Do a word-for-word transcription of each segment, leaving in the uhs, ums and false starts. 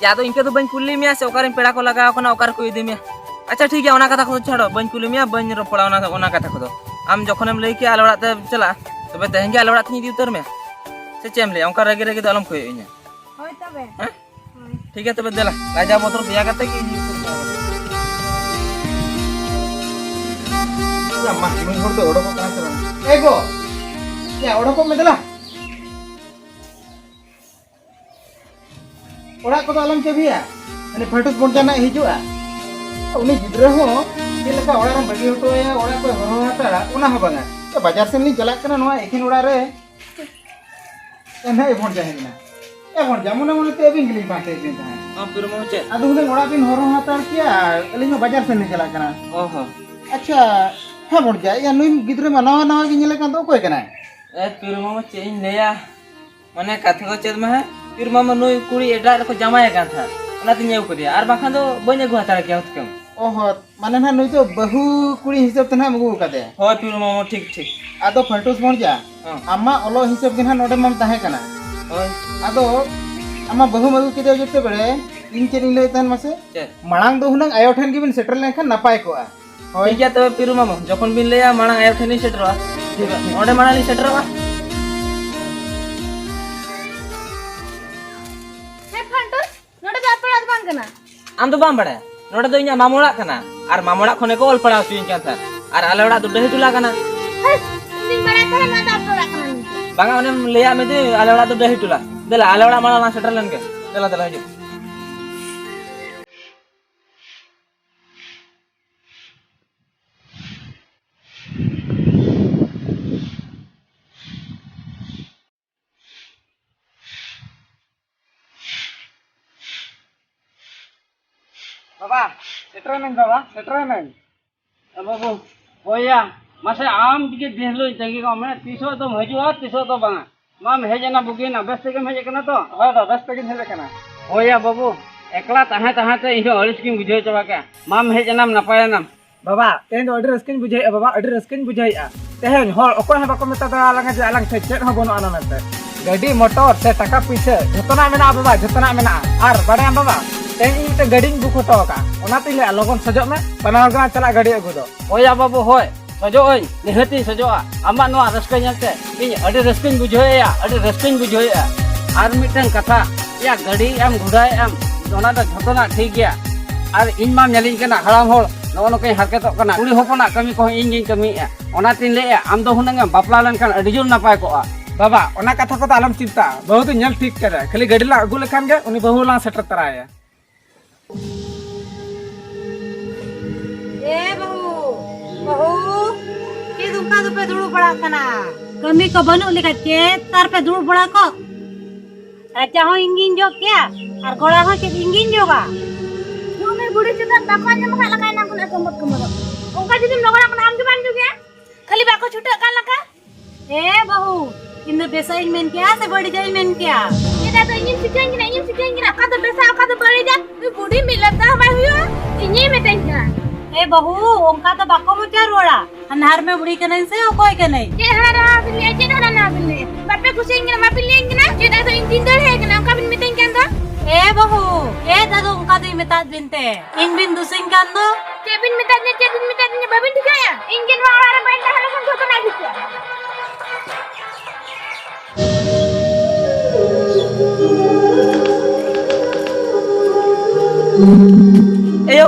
ᱭᱟ, ᱟᱫᱚ ᱤᱱᱠᱟᱹ ᱫᱚ ᱵᱟᱹᱧ ᱠᱩᱞᱤ ᱢᱮᱭᱟ ᱥᱮ ᱚᱠᱟᱨᱮᱱ ᱯᱮᱲᱟ ᱠᱚ ᱞᱟᱜᱟᱣ ᱠᱟᱱᱟ, ᱚᱠᱟ ᱨᱮᱠᱚ ᱤᱫᱤ ᱢᱮᱭᱟ? ᱟᱪᱪᱷᱟ, ᱴᱷᱤᱠ ᱜᱮᱭᱟ, ᱚᱱᱟ ᱠᱟᱛᱷᱟ ᱠᱚᱫᱚ ᱪᱷᱟᱲᱚ, ᱵᱟᱹᱧ ᱠᱩᱞᱤ ᱢᱮᱭᱟ, ᱵᱟᱹᱧ ᱨᱚᱯᱚᱲᱟ ᱚᱱᱟ, ᱚᱱᱟ ᱠᱟᱛᱷᱟ ᱠᱚᱫᱚ᱾ ᱟᱢ ᱡᱚᱠᱷᱚᱱᱮᱢ ᱞᱟᱹᱭ ᱠᱮᱜᱼᱟ ᱟᱞᱮ ᱚᱲᱟᱜ ᱛᱮ ᱪᱟᱞᱟᱜᱼᱟ, ᱛᱚᱵᱮ ᱛᱮᱦᱮᱧ ᱜᱮ ᱟᱞᱮ ᱚᱲᱟᱜ ᱛᱮᱧ ᱤᱫᱤ ᱩᱛᱟᱹᱨ ᱢᱮᱭᱟ᱾ ᱥᱮ ᱪᱮᱫ ᱮᱢ ᱞᱟᱹᱭᱟ? ᱚᱱᱠᱟ ᱨᱟᱹᱜᱤ ᱨᱟᱹᱜᱤ ᱫᱚ ᱟᱞᱚᱢ ᱠᱚᱭᱚᱜ ᱤᱧᱟ᱾ ᱦᱳᱭ ᱛᱚᱵᱮ᱾ ᱦᱮᱸ? ᱦᱳᱭ᱾ ᱴᱷᱤᱠ ᱜᱮᱭᱟ, ᱛᱚᱵᱮ ᱫᱮᱞᱟ, ᱞᱟᱡᱟᱣ ᱵᱚᱛᱚᱨ ᱫᱮᱭᱟ ᱠᱟᱛᱮ ᱜᱮ ᱤᱧ ᱩᱛᱟᱹᱨ ᱢᱮᱭᱟ᱾ ᱭᱟ ᱢᱟ, ᱱᱩᱭ ᱦᱚᱲ ᱫᱚ ᱚᱰᱚᱠᱚᱜ ᱠᱟᱱᱟ ᱥᱮ ᱵᱟᱝ? ᱮ ᱜᱚ! ᱭᱟ, ᱚᱰᱚᱠᱚᱜ ᱢᱮ ᱫᱮᱞᱟ᱾ ᱚᱲᱟᱜ ᱠᱚᱫᱚ ᱟᱞᱚᱢ ᱪᱟᱹᱵᱤᱭᱟ᱾ ᱩᱱᱤ ᱯᱷᱟᱹᱴᱩᱥ ᱵᱚᱱ ᱡᱟᱦᱟᱱᱟᱜ ᱦᱤᱡᱩᱜᱼᱟ᱾ ᱩᱱᱤ ᱜᱤᱫᱽᱨᱟᱹ ᱦᱚᱸ ᱪᱮᱫ ᱞᱮᱠᱟ ᱚᱲᱟᱜ ᱨᱮᱢ ᱵᱟᱹᱜᱤ ᱦᱚᱴᱚ ᱟᱭᱟ, ᱚᱲᱟᱜ ᱠᱚᱭ ᱦᱚᱨᱦᱚ ᱦᱟᱛᱟᱲᱟ, ᱚᱱᱟ ᱦᱚᱸ ᱵᱟᱝᱟ᱾ ᱵᱟᱡᱟᱨ ᱥᱮᱱ ᱞᱤᱧ ᱪᱟᱞᱟᱜ ᱠᱟᱱᱟ, ᱱᱚᱣᱟ ᱮᱠᱷᱮᱱ ᱚᱲᱟᱜ ᱨᱮ ᱮᱱᱦᱚᱸ ᱮ ᱵᱷᱚᱱᱡᱟ ᱦᱮᱡ ᱮᱱᱟ᱾ ᱮ ᱵᱷᱚᱱᱡᱟ, ᱢᱚᱱᱮ ᱢᱚᱱᱮ ᱛᱮ ᱟᱹᱵᱤᱱ ᱜᱮᱞᱤᱧ ᱯᱟᱱᱛᱮᱭᱮᱫ ᱵᱤᱱ ᱛᱟᱦᱮᱸᱫ᱾ ᱦᱚᱸ, ᱯᱤᱨᱩ ᱢᱟᱢᱩ ᱪᱮᱫ? ᱟᱫᱚ ᱦᱩᱱᱟᱹᱝ ᱚᱲᱟᱜ ᱵᱤᱱ ᱦᱚᱨᱦᱚ ᱦᱟᱛᱟᱲ ᱠᱮᱭᱟ, ᱟᱨ ᱟᱹᱞᱤᱧ ᱦᱚᱸ ᱵᱟᱡᱟᱨ ᱥᱮᱱ ᱞᱤᱧ ᱪᱟᱞᱟᱜ ᱠᱟᱱᱟ᱾ ᱚ ᱦᱚᱸ᱾ ᱟᱪᱪᱷᱟ, ᱦᱮᱸ ᱵᱷᱚᱱᱡᱟ, ᱤᱭᱟᱹ ᱱᱩᱭ ᱜᱤᱫᱽᱨᱟᱹ ᱢᱟ ᱱᱟᱣᱟ ᱱᱟᱣᱟ ᱜᱮ ᱧᱮᱞᱮ ᱠᱟᱱ ᱫᱚ, ᱚᱠᱚᱭ ᱠᱟᱱᱟᱭ? ᱮ ᱯᱤᱨᱩ ᱢᱟᱢᱩ, ᱪᱮᱫ ᱤᱧ ᱞᱟᱹᱭᱟ? ᱢᱟᱱᱮ ᱠᱟᱛᱷᱟ ᱫᱚ ᱪᱮᱫ ᱢᱟ ᱦᱮᱸ, ᱯᱤᱨᱩ ᱢᱟᱢᱩ ᱱᱩᱭ ᱠᱩᱲᱤ ᱮᱴᱟᱜ ᱨᱮᱠᱚ ᱡᱟᱶᱟᱭᱮ ᱠᱟᱱ ᱛᱟᱦᱮᱸᱫ, ᱚᱱᱟᱛᱤᱧ ᱟᱹᱜᱩ ᱠᱮᱫᱮᱭᱟ, ᱟᱨ ᱵᱟᱝᱠᱷᱟᱱ ᱫᱚ ᱵᱟᱹᱧ ᱟᱹᱜᱩ ᱦᱟᱛᱟᱲ ᱠᱮᱭᱟ ᱦᱩᱛᱠᱟᱹᱢ᱾ ᱚ ᱦᱚᱸ, ᱢᱟᱱᱮ ᱱᱟᱦᱟᱜ ᱱᱩᱭ ᱫᱚ ᱵᱟᱹᱦᱩ ᱠᱩᱲᱤ ᱦᱤᱥᱟᱹᱵ ᱛᱮ ᱱᱟᱦᱟᱜ ᱮᱢ ᱟᱹᱜᱩ ᱟᱠᱟᱫᱮᱭᱟ᱾ ᱦᱳᱭ ᱯᱤᱨᱩ ᱢᱟᱢᱩ, ᱴᱷᱤᱠ ᱴᱷᱤᱠ᱾ ᱟᱫᱚ ᱯᱷᱟᱞᱴᱩᱥ ᱵᱷᱚᱱᱡᱟ, ᱦᱚᱸ᱾ ᱟᱢᱟᱜ ᱚᱞᱚᱜ ᱦᱤᱥᱟᱹᱵ ᱜᱮ ᱱᱟᱦᱟᱜ ᱱᱚᱰᱮ ᱢᱟᱢ ᱛᱟᱦᱮᱸ ᱠᱟᱱᱟ᱾ ᱦᱳᱭ᱾ ᱟᱫᱚ ᱟᱢᱟᱜ ᱵᱟᱹᱦᱩᱢ ᱟᱹᱜᱩ ᱠᱮᱫᱮᱭᱟ ᱡᱮᱛᱮ ᱵᱮᱲᱮ, ᱤᱧ ᱪᱮᱫ ᱤᱧ ᱞᱟᱹᱭᱮᱫ ᱛᱟᱦᱮᱱ ᱢᱟᱥᱮ? ᱪᱮᱫ? ᱢᱟᱲᱟᱝ ᱫᱚ ᱦᱩᱱᱟᱹᱝ ᱟᱭᱳ ᱴᱷᱮᱱ ᱜᱮᱵᱤᱱ ᱥᱮᱴᱮᱨ ᱞᱮᱱᱠᱷᱟᱱ ᱱᱟᱯᱟᱭ ᱠᱚᱜᱼᱟ᱾ ᱦᱳᱭ᱾ ᱴᱷᱤᱠ ᱜᱮᱭᱟ ᱛᱚᱵᱮ ᱯᱤᱨᱩ ᱢᱟᱢᱩ, ᱡᱚᱠᱷᱚᱱ ᱵᱤᱱ ᱞᱟᱹᱭᱟ ᱢᱟᱲᱟᱝ ᱟᱭᱳ ᱴᱷᱮᱱ ᱞᱤᱧ ᱥᱮᱴᱮᱨᱚᱜᱼᱟ, ᱴᱷᱤᱠ ᱜᱮᱭᱟ, ᱚᱸᱰᱮ ᱢᱟᱲᱟᱝ ᱞᱤᱧ ᱥᱮᱴᱮᱨᱚᱜᱼᱟ᱾ ᱦᱮᱸ ᱯᱷᱟᱞᱴᱩᱥ, ᱱᱚᱰᱮ ᱫᱚ ᱟᱯᱮ ᱚᱲᱟᱜ ᱫᱚ ᱵᱟᱝ ᱠᱟᱱᱟ᱾ ᱟᱢ ᱫᱚ ᱵᱟᱢ ᱵᱟᱲᱟᱭᱟ, ᱱᱚᱰᱮ ᱫᱚ ᱤᱧᱟᱹᱜ ᱢᱟᱢᱚ ᱚᱲᱟᱜ ᱠᱟᱱᱟ, ᱟᱨ ᱢᱟᱢᱚ ᱚᱲᱟᱜ ᱠᱷᱚᱱ ᱜᱮᱠᱚ ᱚᱞ ᱯᱟᱲᱦᱟᱣ ᱦᱚᱪᱚᱧ ᱠᱟᱱ ᱛᱟᱦᱮᱸᱫ, ᱟᱨ ᱟᱞᱮ ᱚᱲᱟᱜ ᱫᱚ ᱰᱟᱹᱦᱤ ᱴᱚᱞᱟ ᱠᱟᱱᱟ᱾ ᱦᱮᱸ, ᱤᱧ ᱫᱩᱧ ᱵᱟᱲᱟᱭ ᱛᱟᱦᱮᱸᱫ ᱱᱚᱣᱟ ᱫᱚ ᱟᱯᱮ ᱚᱲᱟᱜ ᱠᱟᱱᱟ ᱢᱮᱱᱛᱮ᱾ ᱵᱟᱝᱟ, ᱚᱱᱮᱢ ᱞᱟᱹᱭᱟᱫ ᱢᱮ ᱫᱚ ᱟᱞᱮ ᱚᱲᱟᱜ ᱫᱚ ᱰᱟᱹᱦᱤ ᱴᱚᱞᱟ᱾ ᱫᱮᱞᱟ, ᱟᱞᱮ ᱚᱲᱟᱜ ᱢᱟᱲᱟᱝ ᱞᱟᱝ ᱥᱮᱴᱮᱨ ᱞᱮᱱ ᱜᱮ᱾ ᱫᱮᱞᱟ, ᱫᱮᱞᱟ, ᱦᱤᱡᱩᱜ᱾ ᱵᱟᱵᱟ, ᱥᱮᱴᱮᱨᱮᱱᱟᱹᱧ ᱵᱟᱵᱟ, ᱥᱮᱴᱮᱨᱮᱱᱟᱹᱧ᱾ ᱮ ᱵᱟᱹᱵᱩ, ᱦᱳᱭ ᱭᱟ, ᱢᱟᱥᱮ ᱟᱢ ᱜᱮ ᱫᱤᱱ ᱦᱤᱞᱳᱜ ᱤᱧ ᱛᱟᱺᱜᱤ ᱠᱟᱜ ᱢᱮ, ᱛᱤᱥᱚᱜ ᱫᱚᱢ ᱦᱤᱡᱩᱜᱼᱟ, ᱛᱤᱥᱚᱜ ᱫᱚ ᱵᱟᱝᱟ᱾ ᱢᱟᱢ ᱦᱮᱡ ᱮᱱᱟ, ᱵᱩᱜᱤᱭᱮᱱᱟ, ᱵᱮᱥ ᱛᱮᱜᱮᱢ ᱦᱮᱡ ᱟᱠᱟᱱᱟ ᱛᱚ? ᱦᱳᱭ ᱵᱟ, ᱵᱮᱥ ᱛᱮᱜᱮᱧ ᱦᱮᱡ ᱟᱠᱟᱱᱟ᱾ ᱦᱳᱭ ᱭᱟ ᱵᱟᱹᱵᱩ, ᱮᱠᱞᱟ ᱛᱟᱦᱮᱸ ᱛᱟᱦᱮᱸ ᱛᱮ ᱤᱧ ᱦᱚᱸ ᱟᱹᱲᱤᱥ ᱜᱤᱧ ᱵᱩᱡᱷᱟᱹᱣ ᱪᱟᱵᱟ ᱠᱮᱜᱼᱟ᱾ ᱢᱟᱢ ᱦᱮᱡ ᱮᱱᱟᱢ, ᱱᱟᱯᱟᱭᱮᱱᱟᱢ᱾ ᱵᱟᱵᱟ, ᱛᱮᱦᱮᱧ ᱫᱚ ᱟᱹᱰᱤ ᱨᱟᱹᱥᱠᱟᱹᱧ ᱵᱩᱡᱷᱟᱹᱣᱮᱫᱼᱟ ᱵᱟᱵᱟ, ᱟᱹᱰᱤ ᱨᱟᱹᱥᱠᱟᱹᱧ ᱵᱩᱡᱷᱟᱹᱣᱮᱫᱼᱟ᱾ ᱛᱮᱦᱮᱧ ᱦᱚᱲ ᱚᱠᱚᱭ ᱦᱚᱸ ᱵᱟᱠᱚ ᱢᱮᱛᱟ ᱫᱟᱲᱮᱭᱟᱞᱟᱝᱟ ᱡᱮ ᱟᱞᱟᱝ ᱴᱷᱮᱱ ᱪᱮᱫ ᱦᱚᱸ ᱵᱟᱹᱱᱩᱜ ᱟᱱᱟ ᱢᱮᱱᱛᱮ᱾ ᱜᱟᱹᱰᱤ, ᱢᱚᱴᱚᱨ ᱥᱮ ᱴᱟᱠᱟ ᱯᱩᱭᱥᱟᱹ, ᱡᱷᱚᱛᱚᱱᱟᱜ ᱢᱮᱱᱟᱜᱼᱟ ᱵᱟᱵᱟ, ᱡᱷᱚᱛᱚᱱᱟᱜ ᱢᱮᱱᱟᱜᱼᱟ᱾ ᱟᱨ ᱵᱟᱲᱟᱭᱟᱢ ᱵᱟᱵᱟ, ᱛᱮᱦᱮᱧ ᱤᱧ ᱢᱤᱫᱴᱮᱱ ᱜᱟᱹᱰᱤᱧ ᱵᱩᱠ ᱦᱚᱴᱚ ᱟᱠᱟᱫᱼᱟ, ᱚᱱᱟᱛᱮᱧ ᱞᱟᱹᱭᱟ ᱞᱚᱜᱚᱱ ᱥᱟᱡᱚᱜ ᱢᱮ, ᱵᱟᱱᱟ ᱦᱚᱲ ᱜᱮᱞᱟᱝ ᱪᱟᱞᱟᱜ ᱜᱟᱹᱰᱤ ᱟᱹᱜᱩ ᱫᱚ᱾ ᱦᱳᱭ ᱭᱟ ᱵᱟᱹᱵᱩ, ᱦᱳᱭ, ᱥᱟᱡᱚᱜ ᱟᱹᱧ, ᱱᱤᱦᱟᱹᱛᱤᱧ ᱥᱟᱡᱚᱜᱼᱟ᱾ ᱟᱢᱟᱜ ᱱᱚᱣᱟ ᱨᱟᱹᱥᱠᱟᱹ ᱧᱮᱞᱛᱮ ᱤᱧ ᱟᱹᱰᱤ ᱨᱟᱹᱥᱠᱟᱹᱧ ᱵᱩᱡᱷᱟᱹᱣᱮᱫᱼᱟ, ᱟᱹᱰᱤ ᱨᱟᱹᱥᱠᱟᱹᱧ ᱵᱩᱡᱷᱟᱹᱣᱮᱫᱼᱟ᱾ ᱟᱨ ᱢᱤᱫᱴᱟᱝ ᱠᱟᱛᱷᱟ, ᱭᱟ ᱜᱟᱹᱰᱤᱭᱮᱫ ᱟᱢ, ᱜᱷᱚᱲᱟᱭᱮᱫ ᱟᱢ, ᱚᱱᱟ ᱫᱚ ᱡᱷᱚᱛᱚᱱᱟᱜ ᱴᱷᱤᱠ ᱜᱮᱭᱟ᱾ ᱟᱨ ᱤᱧ ᱢᱟᱢ ᱧᱮᱞᱤᱧ ᱠᱟᱱᱟ ᱦᱟᱲᱟᱢ ᱦᱚᱲ, ᱱᱚᱜᱼᱚ ᱱᱚᱝᱠᱟᱧ ᱦᱟᱨᱠᱮᱛᱚᱜ ᱠᱟᱱᱟ, ᱠᱩᱲᱤ ᱦᱚᱯᱚᱱᱟᱜ ᱠᱟᱹᱢᱤ ᱠᱚᱦᱚᱸ ᱤᱧ ᱜᱤᱧ ᱠᱟᱹᱢᱤᱭᱮᱫᱼᱟ᱾ ᱚᱱᱟᱛᱤᱧ ᱞᱟᱹᱭᱮᱫᱼᱟ, ᱟᱢ ᱫᱚ ᱦᱩᱱᱟᱹᱝ ᱮᱢ ᱵᱟᱯᱞᱟ ᱞᱮᱱᱠᱷᱟᱱ ᱟᱹᱰᱤ ᱡᱳᱨ ᱱᱟᱯᱟᱭ ᱠᱚᱜᱼᱟ᱾ ᱵᱟᱵᱟ, ᱚᱱᱟ ᱠᱟᱛᱷᱟ ᱠᱚᱫᱚ ᱟᱞᱚᱢ ᱪᱤᱱᱛᱟᱹᱜᱼᱟ, ᱵᱟᱹᱦᱩ ᱫᱚ ᱧᱮᱞ ᱴᱷᱤᱠ ᱠᱟᱫᱟ, ᱠᱷᱟᱹᱞᱤ ᱜᱟᱹᱰᱤ ᱞᱟᱝ ᱟᱹᱜᱩ ᱞᱮᱠᱷᱟᱱ ᱜᱮ ᱩᱱᱤ ᱵᱟᱹᱦᱩ ᱞᱟᱝ ᱥᱮᱴᱮᱨ ᱛᱚᱨᱟᱭᱟ᱾ ᱮ ᱵᱟᱹᱦᱩ, ᱵᱟᱹᱦᱩ, ᱪᱮᱫ ᱚᱱᱠᱟ ᱫᱚᱯᱮ ᱫᱩᱲᱩᱵ ᱵᱟᱲᱟᱜ ᱠᱟᱱᱟ? ᱠᱟᱹᱢᱤ ᱠᱚ ᱵᱟᱹᱱᱩᱜ ᱞᱮᱠᱟ ᱪᱮᱫ ᱛᱟᱨ ᱯᱮ ᱫᱩᱲᱩᱵ ᱵᱟᱲᱟ ᱠᱚᱜ? ᱨᱟᱪᱟ ᱦᱚᱸ ᱤᱧ ᱜᱤᱧ ᱡᱚᱜ ᱠᱮᱭᱟ, ᱟᱨ ᱜᱚᱲᱟ ᱦᱚᱸ ᱪᱮᱫ ᱤᱧ ᱜᱤᱧ ᱡᱚᱜᱟ? ᱱᱩᱭ ᱵᱩᱲᱦᱤ ᱪᱮᱛᱟᱱ ᱵᱟᱠᱚ ᱟᱸᱡᱚᱢ ᱟᱠᱟᱫ ᱞᱮᱠᱟ ᱮᱱᱟᱝ ᱠᱷᱚᱱᱟᱜ ᱠᱚᱢᱚᱫ ᱠᱚᱢᱚᱫᱚᱜ᱾ ᱚᱱᱠᱟ ᱡᱩᱫᱤᱢ ᱞᱚᱜᱚᱲᱟᱜ ᱠᱟᱱᱟ, ᱟᱢ ᱜᱮ ᱵᱟᱢ ᱡᱚᱜᱮᱭᱟ? ᱠᱷᱟᱹᱞᱤ ᱵᱟᱠᱚ ᱪᱷᱩᱴᱟᱹᱜ ᱠᱟᱱ ᱞᱮᱠᱟ᱾ ᱮ ᱵᱟᱹᱦᱩ, ᱤᱧ ᱫᱚ ᱵᱮᱥᱟᱜ ᱤᱧ ᱢᱮᱱ ᱠᱮᱭᱟ ᱥᱮ ᱵᱟᱹᱲᱤᱡᱟᱜ ᱤᱧ ᱢᱮᱱ ᱠᱮᱭᱟ? ᱪᱮᱫᱟᱜ ᱫᱚ ᱤᱧᱮᱢ ᱪᱤᱠᱟᱹᱧ ᱠᱟᱱᱟ, ᱤᱧᱮᱢ ᱪᱤᱠᱟᱹᱧ ᱠᱟᱱᱟ? ᱚᱠᱟ ᱫᱚ ᱵᱮᱥᱟ, ᱚᱠᱟ ᱫᱚ ᱵᱟᱹᱲᱤᱡᱟ? ᱱᱩᱭ ᱵᱩᱰᱷᱤ ᱢᱤᱫ ᱞᱟᱛᱟ ᱦᱚᱸ ᱵᱟᱭ ᱦᱩᱭᱩᱜᱼᱟ, ᱤᱧᱮᱭ ᱢᱮᱛᱟᱧ ᱠᱟᱱᱟ᱾ ᱮ ᱵᱟᱹᱦᱩ, ᱚᱱᱠᱟ ᱫᱚ ᱵᱟᱠᱚ ᱢᱚᱪᱟ ᱨᱩᱣᱟᱹᱲᱟ᱾ ᱦᱟᱱᱦᱟᱨ ᱢᱮ ᱵᱩᱲᱦᱤ ᱠᱟᱹᱱᱟᱹᱧ ᱥᱮ ᱚᱠᱚᱭ ᱠᱟᱹᱱᱟᱹᱧ? ᱪᱮᱫ ᱦᱟᱱᱟ ᱱᱟᱣᱟ ᱵᱤᱱ ᱞᱟᱹᱭᱟ, ᱪᱮᱫ ᱦᱟᱱᱟ ᱱᱟᱣᱟ ᱵᱤᱱ ᱞᱟᱹᱭᱟ? ᱵᱟᱯᱮ ᱠᱩᱥᱤᱭᱟᱹᱧ ᱠᱟᱱᱟ, ᱵᱟᱯᱮ ᱞᱟᱹᱭᱟᱹᱧ ᱠᱟᱱᱟ, ᱪᱮᱫ ᱟᱫᱚ ᱤᱧ ᱛᱤᱧ ᱫᱟᱹᱲ ᱦᱮᱡ ᱠᱟᱱᱟ, ᱚᱱᱠᱟ ᱵᱤᱱ ᱢᱤᱛᱟᱹᱧ ᱠᱟᱱ ᱫᱚ? ᱮ ᱵᱟᱹᱦᱩ, ᱪᱮᱫ ᱟᱫᱚ ᱚᱱᱠᱟ ᱫᱚᱧ ᱢᱮᱛᱟᱫ ᱵᱤᱱ ᱛᱮ? ᱤᱧ ᱵᱤᱱ ᱫᱩᱥᱤᱧ ᱠᱟᱱ ᱫᱚ? ᱪᱮᱫ ᱵᱤᱱ ᱢᱮᱛᱟᱫᱤᱧᱟ, ᱪᱮᱫ ᱵᱤᱱ ᱢᱮᱛᱟᱫᱤᱧᱟ, ᱵᱟᱹᱵᱤᱱ ᱴᱷᱤᱠᱟᱹᱭᱟ? ᱤᱧ ᱜᱮ ᱱᱚᱣᱟ ᱚᱲᱟᱜ ᱨᱮ ᱵᱟᱹᱧ ᱛᱟᱦᱮᱸ ᱞᱮᱱᱠᱷᱟᱱ ᱡᱷᱚᱛᱚᱱᱟᱜ ᱴᱷᱤᱠᱟᱹᱜᱼᱟ᱾ ᱮᱭᱳ,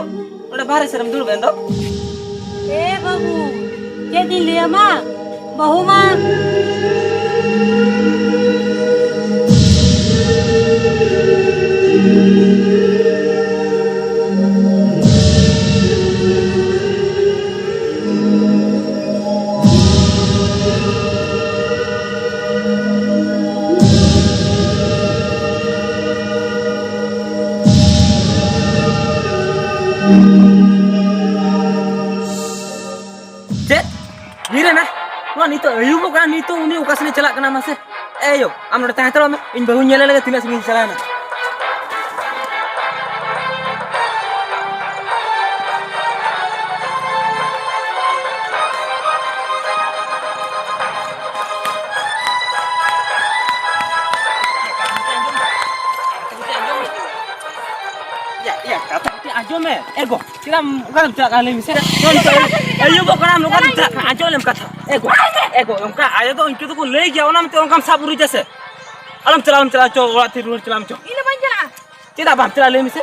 ᱚᱸᱰᱮ ᱵᱟᱦᱨᱮ ᱥᱮᱫ ᱨᱮᱢ ᱫᱩᱲᱩᱵ ᱮᱱ ᱫᱚ᱾ ᱮ ᱵᱟᱹᱵᱩ, ᱪᱮᱫ ᱤᱧ ᱞᱟᱹᱭᱟᱢᱟ? ᱵᱟᱹᱦᱩ ᱢᱟ᱾ ᱪᱮᱫ? ᱧᱤᱨ ᱮᱱᱟ? ᱱᱚᱣᱟ ᱱᱤᱛᱚᱜ ᱟᱹᱭᱩᱵᱚᱜ ᱠᱟᱱᱟ, ᱱᱤᱛᱚᱜ ᱩᱱᱤ ᱚᱠᱟ ᱥᱮᱱᱮ ᱪᱟᱞᱟᱜ ᱠᱟᱱᱟ ᱢᱟᱥᱮ? ᱮ ᱭᱳ, ᱟᱢ ᱱᱚᱰᱮ ᱛᱟᱦᱮᱸ ᱦᱟᱛᱟᱲᱚᱜ ᱢᱮ, ᱤᱧ ᱵᱟᱹᱦᱩᱧ ᱧᱮᱞ ᱞᱮᱜᱮ ᱛᱤᱱᱟᱹᱜ ᱥᱟᱺᱜᱤᱧ ᱪᱟᱞᱟᱣ ᱮᱱᱟ᱾ ᱭᱟ, ᱠᱟᱛᱷᱟ ᱠᱟᱹᱴᱤᱡ ᱟᱸᱡᱚᱢ ᱢᱮ᱾ ᱮ ᱜᱚ, ᱪᱮᱫᱟᱜ ᱮᱢ, ᱚᱠᱟᱨᱮᱢ ᱪᱟᱞᱟᱜ ᱠᱟᱱᱟ ᱞᱟᱹᱭ ᱢᱮᱥᱮ? ᱱᱚᱜᱼᱚᱭ ᱱᱤᱛᱚᱜ ᱟᱹᱭᱩᱵᱚᱜ ᱠᱟᱱᱟ, ᱱᱚᱝᱠᱟᱢ ᱪᱟᱞᱟᱜ ᱠᱟᱱᱟ, ᱟᱸᱡᱚᱢ ᱞᱮᱢ ᱠᱟᱛᱷᱟ᱾ ᱮ ᱜᱚ, ᱮ ᱜᱚ, ᱚᱱᱠᱟ ᱟᱭᱳ ᱫᱚ ᱤᱱᱠᱟᱹ ᱫᱚᱠᱚ ᱞᱟᱹᱭ ᱜᱮᱭᱟ, ᱚᱱᱟ ᱢᱮᱱᱛᱮ ᱚᱱᱠᱟᱢ ᱥᱟᱵ ᱩᱨᱩᱡᱟ ᱥᱮ? ᱟᱞᱚᱢ ᱪᱟᱞᱟᱜᱼᱟ, ᱟᱞᱚᱢ ᱪᱟᱞᱟᱜᱼᱟ, ᱪᱚ ᱚᱲᱟᱜ ᱛᱮ ᱨᱩᱣᱟᱹᱲ ᱪᱟᱞᱟᱜ ᱟᱢ, ᱪᱚ᱾ ᱤᱧ ᱫᱚ ᱵᱟᱹᱧ ᱪᱟᱞᱟᱜᱼᱟ᱾ ᱪᱮᱫᱟᱜ ᱵᱟᱢ ᱪᱟᱞᱟᱜᱼᱟ ᱞᱟᱹᱭ ᱢᱮᱥᱮ?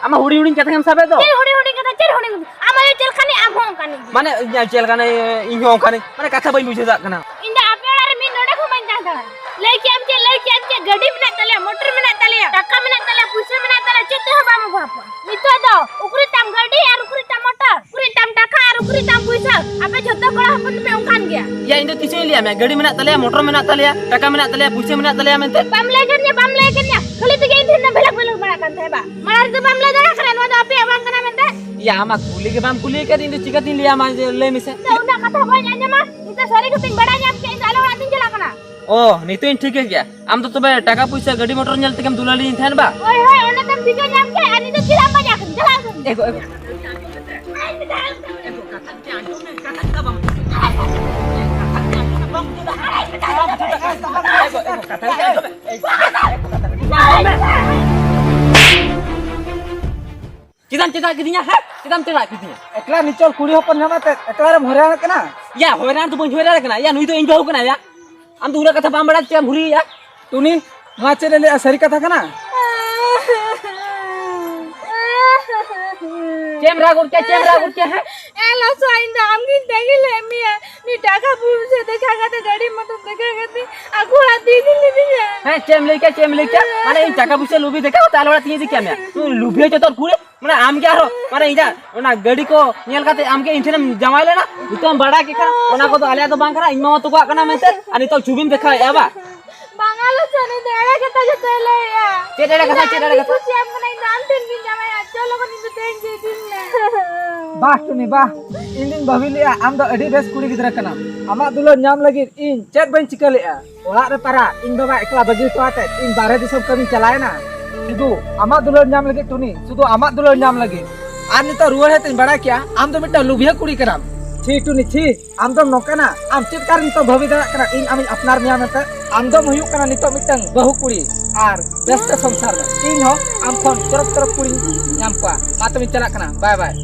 ᱟᱢᱟᱜ ᱦᱩᱰᱤᱧ ᱦᱩᱰᱤᱧ ᱠᱟᱛᱷᱟ ᱜᱮᱢ ᱥᱟᱵᱮᱫ ᱫᱚ᱾ ᱪᱮᱫ ᱦᱩᱰᱤᱧ ᱦᱩᱰᱤᱧ ᱠᱟᱛᱷᱟ, ᱪᱮᱫ ᱦᱩᱰᱤᱧ ᱦᱩᱰᱤᱧ? ᱟᱢ ᱟᱭᱳ ᱪᱮᱫ ᱞᱮᱠᱟᱱᱤᱡ, ᱟᱢ ᱦᱚᱸ ᱚᱱᱠᱟᱱᱤᱡ ᱜᱮ᱾ ᱢᱟᱱᱮ, ᱤᱧ ᱪᱮᱫ ᱞᱮᱠᱟᱱᱤᱡ, ᱤᱧ ᱦᱚᱸ ᱚᱱᱠᱟᱱᱤᱡ᱾ ᱢᱟᱱᱮ, ᱠᱟᱛᱷᱟ ᱵᱟᱹᱧ ᱵᱩᱡᱷᱟᱹᱣ ᱫᱟᱲᱮᱭᱟᱜ ᱠᱟᱱᱟ᱾ ᱤᱧ ᱫᱚ ᱟᱯᱮ ᱚᱲᱟᱜ ᱨᱮ ᱢᱤᱫ ᱰᱚᱸᱰᱮᱠ ᱦᱚᱸ ᱵᱟᱹᱧ ᱛᱟᱦᱮᱸ ᱫᱟᱲᱮᱭᱟᱜᱼᱟ᱾ ᱞᱟᱹᱭ ᱠᱮᱜᱼᱟᱢ ᱪᱮᱫ, ᱞᱟᱹᱭ ᱠᱮᱜᱼᱟᱢ ᱪᱮᱫ, ᱜᱟᱹᱰᱤ ᱢᱮᱱᱟᱜ ᱛᱟᱞᱮᱭᱟ, ᱢᱚᱴᱚᱨ ᱢᱮᱱᱟᱜ ᱛᱟᱞᱮᱭᱟ, ᱴᱟᱠᱟ ᱢᱮᱱᱟᱜ ᱛᱟᱞᱮᱭᱟ, ᱯᱩᱭᱥᱟᱹ ᱢᱮᱱᱟᱜ ᱛᱟᱞᱮᱭᱟ, ᱪᱮᱫ ᱛᱮᱦᱚᱸ ᱵᱟᱢ ᱚᱵᱷᱟᱵᱚᱜᱼᱟ᱾ ᱱᱤᱛᱚᱜ ᱫᱚ ᱩᱠᱩᱨᱤᱡ ᱛᱟᱢ ᱜᱟᱹᱰᱤ ᱟᱨ ᱩᱠᱩᱨᱤᱡ ᱛᱟᱢ ᱢᱚᱴᱚᱨ, ᱩᱠᱩᱨᱤᱡ ᱛᱟᱢ ᱴᱟᱠᱟ ᱟᱨ ᱩᱠᱩᱨᱤᱡ ᱛᱟᱢ ᱯᱩᱭᱥᱟᱹ? ᱟᱯᱮ ᱡᱷᱚᱛᱚ ᱠᱚᱲᱟ ᱦᱚᱯᱚᱱ ᱫᱚᱯᱮ ᱚᱱᱠᱟᱱ ᱜᱮᱭᱟ᱾ ᱭᱟ, ᱤᱧ ᱫᱚ ᱛᱤᱥ ᱤᱧ ᱞᱟᱹᱭᱟᱫ ᱢᱮᱭᱟ, ᱜᱟᱹᱰᱤ ᱢᱮᱱᱟᱜ ᱛᱟᱞᱮᱭᱟ, ᱢᱚᱴᱚᱨ ᱢᱮᱱᱟᱜ ᱛᱟᱞᱮᱭᱟ, ᱴᱟᱠᱟ ᱢᱮᱱᱟᱜ ᱛᱟᱞᱮᱭᱟ, ᱯᱩᱭᱥᱟᱹ ᱢᱮᱱᱟᱜ ᱛᱟᱞᱮᱭᱟ ᱢᱮᱱᱛᱮ? ᱵᱟᱢ ᱞᱟᱹᱭ ᱠᱟᱫᱤᱧᱟ, ᱵᱟᱢ ᱞᱟᱹᱭ ᱠᱟᱫᱤᱧᱟ, ᱠᱷᱟᱹᱞᱤ ᱛᱮᱜᱮ ᱤᱧ ᱴᱷᱮᱱ ᱫᱚ ᱵᱷᱮᱞᱟᱠ ᱵᱷᱮᱞᱩᱠ ᱵᱟᱲᱟᱜ ᱠᱟᱱ ᱛᱟᱦᱮᱸ ᱵᱟ᱾ ᱢᱟᱲᱟᱝ ᱨᱮᱫᱚ ᱵᱟᱢ ᱞᱟᱹᱭ ᱫᱟᱲᱮᱭᱟᱜ ᱠᱟᱱᱟ ᱱᱚᱣᱟ ᱫᱚ ᱟᱯᱮᱭᱟᱜ ᱵᱟᱝ ᱠᱟᱱᱟ ᱢᱮᱱᱛᱮ? ᱭᱟ, ᱟᱢᱟᱜ ᱠᱩᱞᱤ ᱜᱮ ᱵᱟᱢ ᱠᱩᱞᱤ ᱟᱠᱟᱫᱤᱧ, ᱤᱧ ᱫᱚ ᱪᱤᱠᱟᱹᱛᱤᱧ ᱞᱟᱹᱭᱟᱢᱟ ᱡᱮ ᱞᱟᱹᱭ ᱢᱮᱥᱮ? ᱤᱧ ᱫᱚ ᱩᱱᱟᱹᱜ ᱠᱟᱛᱷᱟ ᱵᱟᱹᱧ ᱟᱸᱡᱚᱢᱟ, ᱱᱤᱛᱚᱜ ᱥᱟᱹᱨᱤ ᱠᱟᱛᱷᱟᱧ ᱵᱟᱲᱟᱭ ᱧᱟᱢ ᱠᱮᱫ, ᱤᱧ ᱫᱚ ᱟᱞᱮ ᱚᱲᱟᱜ ᱛᱤᱧ ᱪᱟᱞᱟᱜ ᱠᱟᱱᱟ᱾ ᱚ, ᱱᱤᱛᱚᱜ ᱤᱧ ᱴᱷᱤᱠᱟᱹ ᱠᱮᱜᱼᱟ᱾ ᱟᱢ ᱫᱚ ᱛᱚᱵᱮ ᱴᱟᱠᱟ ᱯᱩᱭᱥᱟᱹ ᱜᱟᱹᱰᱤ ᱢᱚᱴᱚᱨ ᱧᱮᱞ ᱛᱮᱜᱮᱢ ᱫᱩᱞᱟᱹᱲᱤᱧ ᱛᱟᱦᱮᱱ ᱵᱟ? ᱦᱳᱭ, ᱦᱳᱭ, ᱚᱱᱟ ᱫᱚᱢ ᱴᱷᱤᱠᱟᱹ ᱧᱟᱢ ᱠᱮᱫ, ᱟᱨ ᱱᱤᱛᱚᱜ ᱪᱮᱫᱟᱜ ᱵᱟᱡᱟᱣ ᱠᱟᱱᱟ? ᱪᱟᱞᱟᱜ ᱠᱟᱱᱟ᱾ ᱮᱜᱳ, ᱮᱜᱳ᱾ ᱮᱜᱳ, ᱠᱟᱛᱷᱟ ᱠᱟᱹᱴᱤᱡ ᱟᱸᱡᱚᱢ ᱢᱮ, ᱠᱟᱛᱷᱟ ᱪᱮᱫᱟᱜ ᱵᱟᱢ ᱟᱸᱡᱚᱢ ᱫᱟ? ᱠᱟᱛᱷᱟ ᱠᱟᱹᱴᱤᱡ ᱟᱸᱡᱚᱢ ᱢᱮ, ᱵᱟᱢ ᱵᱩᱡᱷᱟᱹᱣ ᱫᱟ? ᱮᱜᱳ, ᱮᱜᱳ, ᱠᱟᱛᱷᱟ ᱠᱟᱹᱴᱤᱡ ᱟᱸᱡᱚᱢ ᱢᱮ᱾ ᱮᱜᱳ, ᱠᱟᱛᱷᱟ ᱠᱟᱹᱴᱤᱡ ᱟᱸᱡᱚᱢ ᱢᱮ᱾ ᱪᱮᱫᱟᱢ ᱪᱮᱫᱟᱜ ᱠᱤᱫᱤᱧᱟ, ᱦᱮᱸ? ᱪᱮᱫᱟᱢ ᱪᱮᱫᱟᱜ ᱠᱤᱫᱤᱧᱟ? ᱮᱠᱞᱟ ᱱᱤᱪᱚᱞ ᱠᱩᱲᱤ ᱦᱚᱯᱚᱱ ᱧᱟᱢ ᱟᱛᱮ ᱮᱠᱞᱟ ᱨᱮᱢ ᱦᱚᱭᱨᱟᱱ ᱠᱟᱱᱟ? ᱭᱟ, ᱦᱚᱭᱨᱟᱱ ᱫᱚ ᱵᱟᱹᱧ ᱦᱚᱭᱨᱟᱱ ᱠᱟᱱᱟ᱾ ᱭᱟ, ᱱᱩᱭ ᱫᱚ ᱤᱧ ᱵᱟᱹᱦᱩ ᱠᱟᱱᱟᱭ ᱭᱟ᱾ ᱟᱢ ᱫᱚ ᱩᱱᱟᱹᱜ ᱠᱟᱛᱷᱟ ᱵᱟᱢ ᱵᱟᱲᱟᱭ ᱛᱮᱢ ᱦᱩᱨᱤᱭᱮᱭᱟ? ᱴᱩᱱᱤ, ᱱᱚᱣᱟ ᱪᱮᱫ ᱮ ᱞᱟᱹᱭᱟ, ᱥᱟᱹᱨᱤ ᱠᱟᱛᱷᱟ ᱠᱟᱱᱟ? ᱪᱮᱫ ᱮᱢ ᱨᱟᱜ ᱜᱚᱫ ᱠᱮᱭᱟ, ᱪᱮᱫ ᱮᱢ ᱨᱟᱜ ᱜᱚᱫ ᱠᱮᱭᱟ, ᱦᱮᱸ? ᱮ ᱞᱚᱥᱚᱫ, ᱤᱧ ᱫᱚ ᱟᱢᱜᱤᱧ ᱛᱟᱺᱜᱤ ᱞᱮᱫ ᱢᱮᱭᱟ᱾ ᱱᱩᱭ ᱴᱟᱠᱟ ᱯᱩᱭᱥᱟᱹ ᱫᱮᱠᱷᱟ ᱠᱟᱛᱮ, ᱜᱟᱹᱰᱤ ᱢᱚᱴᱚᱨ ᱫᱮᱠᱷᱟ ᱠᱟᱛᱮ ᱟᱠᱚ ᱚᱲᱟᱜ ᱛᱮ ᱤᱫᱤ ᱞᱤᱫᱤᱧᱟ᱾ ᱦᱮᱸ, ᱪᱮᱫ ᱮᱢ ᱞᱟᱹᱭ ᱠᱮᱭᱟ, ᱪᱮᱫ ᱮᱢ ᱞᱟᱹᱭ ᱠᱮᱭᱟ? ᱢᱟᱱᱮ, ᱤᱧ ᱴᱟᱠᱟ ᱯᱩᱭᱥᱟᱹ ᱞᱩᱵᱤ ᱫᱮᱠᱷᱟ ᱠᱟᱛᱮ ᱟᱞᱮ ᱚᱲᱟᱜ ᱛᱤᱧ ᱤᱫᱤ ᱠᱮᱭᱟ ᱢᱮᱭᱟ? ᱱᱩᱭ ᱞᱩᱵᱷᱤᱭᱟᱹ ᱪᱚᱛᱚᱨ ᱠᱩᱲᱤ, ᱢᱟᱱᱮ, ᱟᱢ ᱜᱮ ᱟᱨᱦᱚᱸ, ᱢᱟᱱᱮ, ᱤᱧᱟᱜ ᱚᱱᱟ ᱜᱟᱹᱰᱤ ᱠᱚ ᱧᱮᱞ ᱠᱟᱛᱮ ᱟᱢ ᱜᱮ ᱤᱧ ᱴᱷᱮᱱᱮᱢ ᱡᱟᱶᱟᱭ ᱞᱮᱱᱟ᱾ ᱱᱤᱛᱚᱜ ᱮᱢ ᱵᱟᱲᱟᱭ ᱠᱮᱫ ᱠᱷᱟᱱ ᱚᱱᱟ ᱠᱚᱫᱚ ᱟᱞᱮᱭᱟᱜ ᱫᱚ ᱵᱟᱝ ᱠᱟᱱᱟ, ᱤᱧ ᱢᱟᱢᱟ ᱛᱟᱠᱚᱣᱟᱜ ᱠᱟᱱᱟ ᱢᱮᱱᱛᱮ, ᱟᱨ ᱱᱤᱛᱚᱜ ᱪᱷᱩᱵᱤᱢ ᱫᱮᱠᱷᱟᱣᱮᱫᱼᱟ ᱵᱟ? ᱵᱟᱝᱟ ᱞᱚᱥᱚᱫ, ᱱᱩᱭ ᱫᱚ ᱮᱲᱮ ᱠᱟᱛᱷᱟ ᱡᱚᱛᱚᱭ ᱞᱟᱹᱭᱮᱜᱼᱟ᱾ ᱪᱮᱫ ᱮᱲᱮ ᱠᱟᱛᱷᱟ, ᱪᱮᱫ ᱮᱲᱮ ᱠᱟᱛᱷᱟ? ᱠᱩᱥᱤᱭᱟᱢ ᱠᱟᱱᱟ, ᱤᱧ ᱫᱚ ᱟᱢ ᱴᱷᱮᱱ ᱜᱤᱧ ᱡᱟᱶᱟᱭᱟ᱾ ᱪᱚ ᱞᱚᱜᱚᱱ, ᱤᱧ ᱫᱚ ᱛᱮᱦᱮᱧ ᱜᱮ ᱤᱫᱤᱧ ᱢᱮ᱾ ᱵᱟᱦ ᱴᱩᱱᱤ, ᱵᱟᱦ, ᱤᱧ ᱫᱩᱧ ᱵᱷᱟᱹᱵᱤ ᱞᱮᱜᱼᱟ ᱟᱢ ᱫᱚ ᱟᱹᱰᱤ ᱵᱮᱥ ᱠᱩᱲᱤ ᱜᱤᱫᱽᱨᱟᱹ ᱠᱟᱱᱟᱢ᱾ ᱟᱢᱟᱜ ᱫᱩᱞᱟᱹᱲ ᱧᱟᱢ ᱞᱟᱹᱜᱤᱫ ᱤᱧ ᱪᱮᱫ ᱵᱟᱹᱧ ᱪᱤᱠᱟᱹ ᱞᱮᱜᱼᱟ᱾ ᱚᱲᱟᱜ ᱨᱮ ᱯᱟᱨᱟ ᱤᱧ ᱵᱟᱵᱟ ᱮᱠᱞᱟ ᱵᱟᱹᱜᱤ ᱦᱚᱴᱚ ᱟᱛᱮᱫ ᱤᱧ ᱵᱟᱨᱦᱮ ᱫᱤᱥᱚᱢ ᱠᱟᱹᱢᱤᱧ ᱪᱟᱞᱟᱣᱮᱱᱟ᱾ ᱥᱩᱫᱷᱩ ᱟᱢᱟᱜ ᱫᱩᱞᱟᱹᱲ ᱧᱟᱢ ᱞᱟᱹᱜᱤᱫ ᱴᱩᱱᱤ, ᱥᱩᱫᱷᱩ ᱟᱢᱟᱜ ᱫᱩᱞᱟᱹᱲ ᱧᱟᱢ ᱞᱟᱹᱜᱤᱫ᱾ ᱟᱨ ᱱᱤᱛᱚᱜ ᱨᱩᱣᱟᱹᱲ ᱦᱮᱡ ᱛᱮᱧ ᱵᱟᱲᱟᱭ ᱠᱮᱜᱼᱟ ᱟᱢ ᱫᱚ ᱢᱤᱫᱴᱟᱝ ᱞᱩᱵᱷᱤᱭᱟᱹ ᱠᱩᱲᱤ ᱠᱟᱱᱟᱢ᱾ ᱪᱷᱤ ᱴᱩᱱᱤ ᱪᱷᱤ, ᱟᱢ ᱫᱚᱢ ᱱᱚᱝᱠᱟᱱᱟ? ᱟᱢ ᱪᱮᱫ ᱠᱟᱨ ᱱᱤᱛᱚᱜ ᱵᱷᱟᱹᱵᱤ ᱫᱟᱲᱮᱭᱟᱜ ᱠᱟᱱᱟ ᱤᱧ ᱟᱢᱤᱧ ᱟᱯᱱᱟᱨ ᱢᱮᱭᱟ ᱢᱮᱱᱛᱮ? ᱟᱢ ᱫᱚᱢ ᱦᱩᱭᱩᱜ ᱠᱟᱱᱟ ᱱᱤᱛᱚᱜ ᱢᱤᱫᱴᱟᱝ ᱵᱟᱹᱦᱩ ᱠᱩᱲᱤ, ᱟᱨ ᱵᱮᱥ ᱛᱮ ᱥᱚᱝᱥᱟᱨ ᱢᱮ᱾ ᱤᱧ ᱦᱚᱸ ᱟᱢ ᱠᱷᱚᱱ ᱪᱚᱨᱚᱠ ᱪᱚᱨᱚᱠ ᱠᱩᱲᱤᱧ ᱧᱟᱢ ᱠᱚᱣᱟ᱾ ᱢᱟ ᱛᱚᱵᱮᱧ ᱪᱟᱞᱟᱜ ᱠᱟᱱᱟ, ᱵᱟᱭ ᱵᱟᱭ᱾